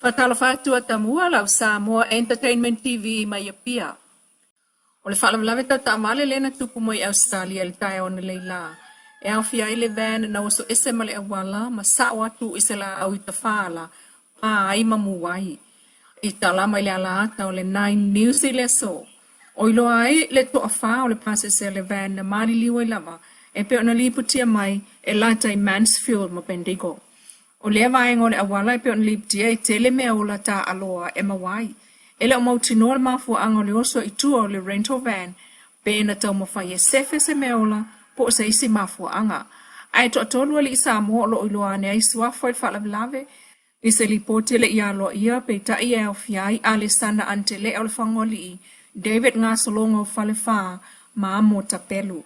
Faatalofa atu Atamua lau Samoa Entertainment TV mai Apia. O le faalavelave tau taavale lea na tupu mai i Ausetalia i le taeao analeila, e aofia ai le van na oso ese ma le auala ma sao atu i se laau i Tafala, pa ai ma mu ai. I tala mai le alaata o le Nine News i le aso, o iloa ai le toafa o le pasese a le van na maliliu ai lava e pei ona lipotia mai e lata i Mansfield ma Bendigo. O lea vaega o le auala e pei ona lipotia e tele meaola taaaloa e maua ai. E le o mautinoa le mafuaaga o le oso i tua o le rental van pe na taumafai e sefe se meaola po o se isi mafuaaga. Ae toatolu alii Samoa o lo o iloa ane ai suafa i le faalavelave i se lipoti e le i aloaia peitai e aofia ai Alesana Antelea o le Fagaloalii, David Gasologa o Falefa ma Amo Tapelu.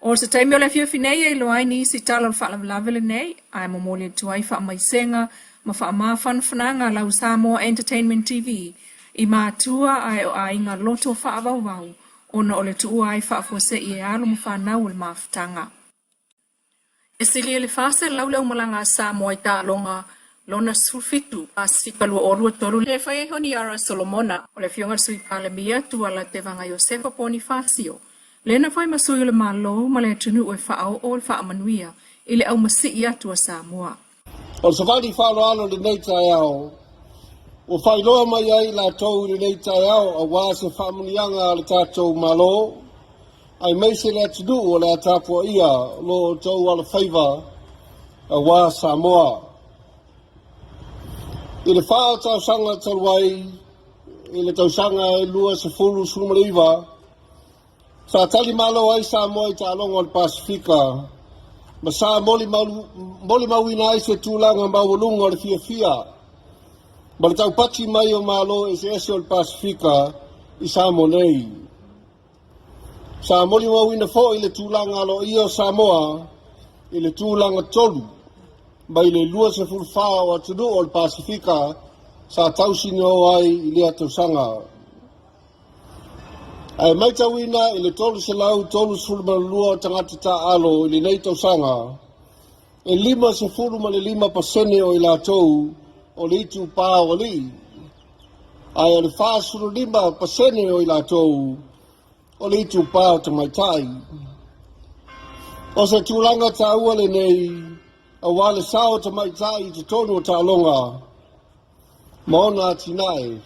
O se taimi o le afiafi nei e iloa ai nisi tala o le faalavelave lenei, ae momoli atu ai faamaisega ma faamafanafanaga a lau Samoa Entertainment TV i matua ae o aiga loto faavauvau ona o le tuua ai faafuasei e alo ma fanau o le mafutaga. E sili i le 400 le aumalaga a Samoa i taaloga lona 17 Pasefika 2023 lea e fai ai Honiara Solomona, o le Afioga i le Sui Palemia Tuala Tevaga Iosefa Ponifasio, lea na fai ma sui o le Malo ma le atunuu e faaoo le faamanuia i le aumasii atu a Samoa. O le savali faaaloalo i lenei taeao, ua faailoa mai ai i latou i lenei taeao aua se faamanuiaga a le tatou Malo, aemaise le atunuu o le a tapuaia lo outou alofaiva aua Samoa. I le 4 tausaga talu ai, i le tausaga e 2019, sa tali malo ai Samoa i taaloga o le Pasefika ma sa molimauina ai se tulaga maualuga o le fiafia ma le taupati mai o Malo eseese o le Pasefika i Samoa nei. Sa molimauina foi le tulaga aloaia o Samoa i le tulaga 3 mai le 24 o atunuu o le Pasefika sa tausinio ai i lea tausaga. Ae matauina i le 332 o tagata taaalo i lenei tausaga, e 55% o i latou o le itupa o alii, ae o le 45% o i latou o le itupa o tamaitai. O se tulaga taua lenei aua le sao o tamaitai i totonu o taaloga ma ona atinae,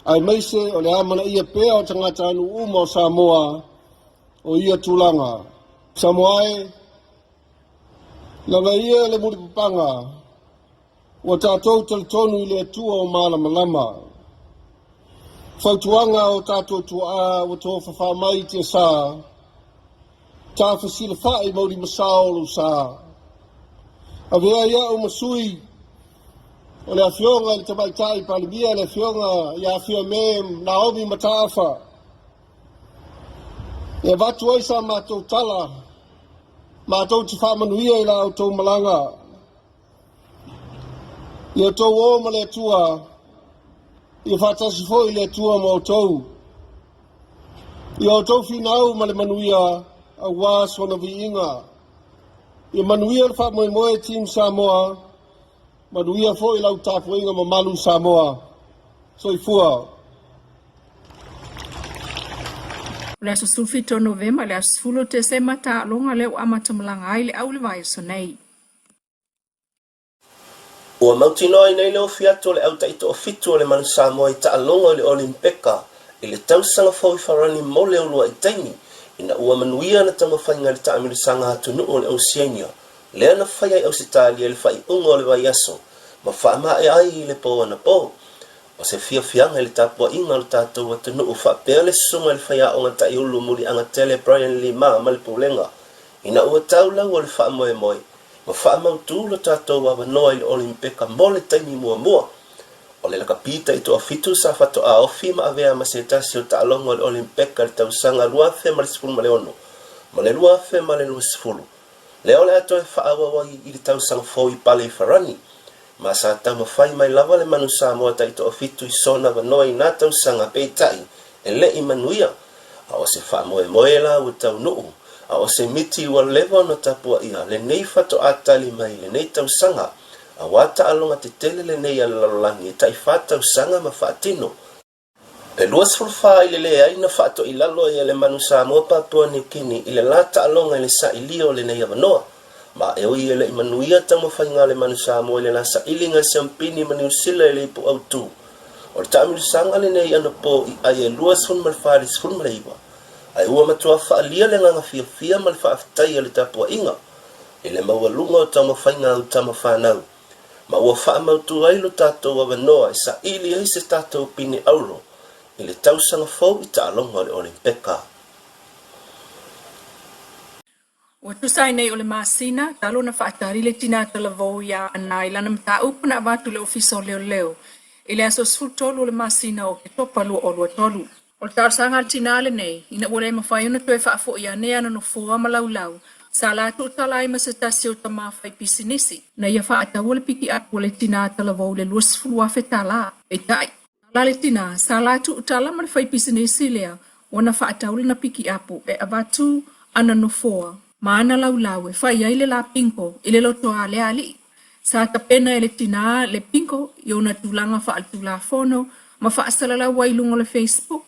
aemaise o le amanaia pea o tagatanuu uma o Samoa o ia tulaga. Samoa e, lana ia le mulipapaga, ua tatou talitonu i le Atua o malamalama. Fautuaga o tatou tuaa ua tofafa mai i tiasa, ta fesilafai maulimasao o lou sa. Avea ia'u ma sui o le Afioga i le Tamaitai Palemia, le Afioga ia Fiame Naomi Mataafa, e avatu ai sa matou tala, matou te faamanuia i la outou malaga. Ia outou o ma le Atua, ia faatasi foi le Atua ma outou. Ia outou finau ma le manuia aua sona viiga. Ia manuia le faamoemoe Team Samoa, manuia foi lau tapuaiga mamalu Samoa. Soifua. O le aso 17 o Novema i le aso 10 o Tesema taaloga lea ua amata malaga ai le au i le vaiaso nei. Ua mautinoa ai nei le ofi atu o le au taitoafitu o le Manu Samoa i taaloga o le Olimpeka i le tausaga fou i Farani mo le uluai taimi ina ua manuia ana taumafaiga i le taamilosaga atunuu o le Oceania lea na faia i Ausetalia i le faaiuga o le vaiaso ma faamaea ai i le po anapo. O se fiafiaga i le tapuaiga o le tatou atunuu faapea le susuga i le faiaoga taiulu Muliagatele Brian Lima ma le Pulega ina ua tau lau o le faamoemoe ma faamautu lo tatou avanoa i le Olimpeka mo le taimi muamua. O le lakapi taitoafitu sa faatoa ofi ma avea ma se tasi o taaloga o le Olimpeka i le tausaga 2016 ma le 2020, lea o le a toe faaauau ai i le tausaga fou i Pale i Farani. Ma sa taumafai mai lava le Manu Samoa taitoafitu i sona avanoa i na tausaga, peitai, e le i manuia. A o se faamoemoe la ua taunuu, a o se miti ua leva ona tapuaia lenei faatoa tali mai i lenei tausaga. Auā taaloga tetele lenei a le lalolagi e tai-fa tausaga ma faatino. E 24 i le leai na faatoilalo ai e le Manu Samoa Papua Niu Kini i le la taaloga i le sailia o lenei avanoa. Ma e ui e le i manuia taumafaiga a le Manu Samoa i le la sailiga i Siampini ma Niu Sila i le ipu autu, o le taamilosaga lenei anapo i ai e 24 i le 19, ae ua matua faaalia le agaga fiafia ma le faafetai a le tapuaiga i le maualuga o taumafaiga a tama fanau, ma ua faamautu ai lo tatou avanoa e saili ai se tatou pine auro i le tausaga fou i taaloga o le Olimpeka. Ua tusa ai nei o le masina talu ona faatali le tinā talavou iā Aana i lana mataupu na avatu i le Ofisa o Leoleo i le aso 13 o le masina o Oketopa 2023. O le talosaga a le tinā lenei, ina ua le mafai ona toe faafoi ane ana nofoa ma laulau sa la tuutala ai ma se tasi o tamā faipisinisi, na ia faataua le pikiapu a le tinā talavou i le $20,000. Peitai, tala le tinā sa la tuutala ma le faipisinisi lea ua na faatau lana pikiapu e avatu ana nofoa ma ana laulau e fai ai le la bingo i le lotoa a le alii. Sa tapena e le tinā le bingo i ona tulaga faaletulafono ma faasalalau ai i luga o le Facebook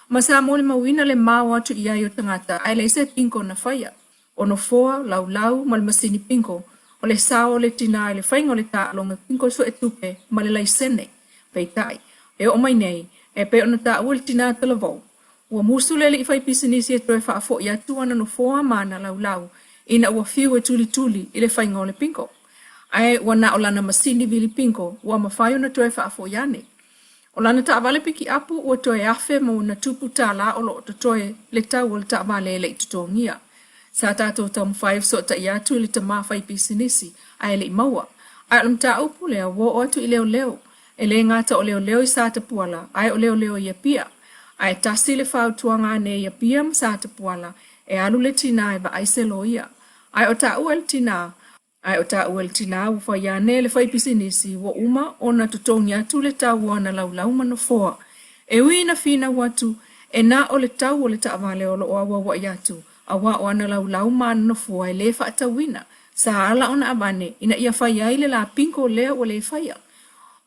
ma sa molimauina le mao atu i ai o tagata ae leai se bingo na faia. O nofoa, laulau ma le masini bingo, o le sao o le tinā i le faiga o le taaloga bingo suetupe ma le laisene. Peitai, e oo mai nei, e pei ona taua e le tinā talavou, ua musu le alii faipisinisi e toe faafoi atu ana nofoa ma ana laulau ina ua fiu e tulituli i le faiga o le bingo. Ae ua na o lana masini vili bingo ua mafai ona toe faafoi ane. O lana taavale pikiapu ua toe afe ma ona tupu tālā o lo o totoe le tau o le taavale e le i totogia. Sa tatou taumafai e fesootai atu i le tamā faipisinisi ae le i maua. Ae o le mataupu lea ua oo atu i leoleo. E le gata o leoleo i Satapuala ae o leoleo i Apia. Ae tasi le fautuaga ane i Apia ma Satapuala e alu le tinā e vaai se loia. Ae o taua e le tinā, Ae o taua e le tinā ua fai ane e le faipisinisi ua uma ona totogi atu le tau o ana laulau ma nofoa. E ui ina finau atu e na o le tau o le taavale o lo o auauai atu, auā o ana laulau ma ana nofoa e le faatauina, sa ala ona avane ina ia fai ai le la bingo lea ua le faia.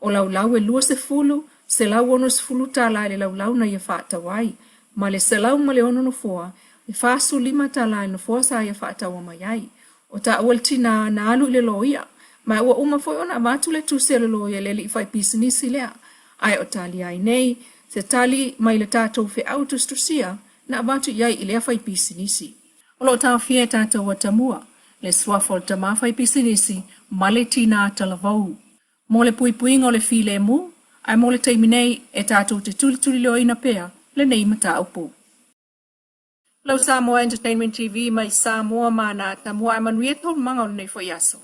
O laulau e 20, 160 tālā i le laulau na ia faatau ai, ma le 106 nofoa, e 45 tālā i le nofoa sa ia faataua mai ai. O taua le tinā na alu i le loia, ma ua uma foi ona avatu le tusi a le loia i le alii faipisinisi lea. Ae o tali ai nei, se tali mai le tatou feau tusitusia na avatu i ai i lea faipisinisi. O lo o taofia e tatou atamua le suafa o le tamā faipisinisi ma le tinā talavou mo le puipuiga o le filemu, ae mo le taimi nei e tatou te tulituliloaina pea lenei mataupu. Lau Samoa Entertainment TV mai Samoa ma ana atamua ae manuia taualumaga o lenei foi aso.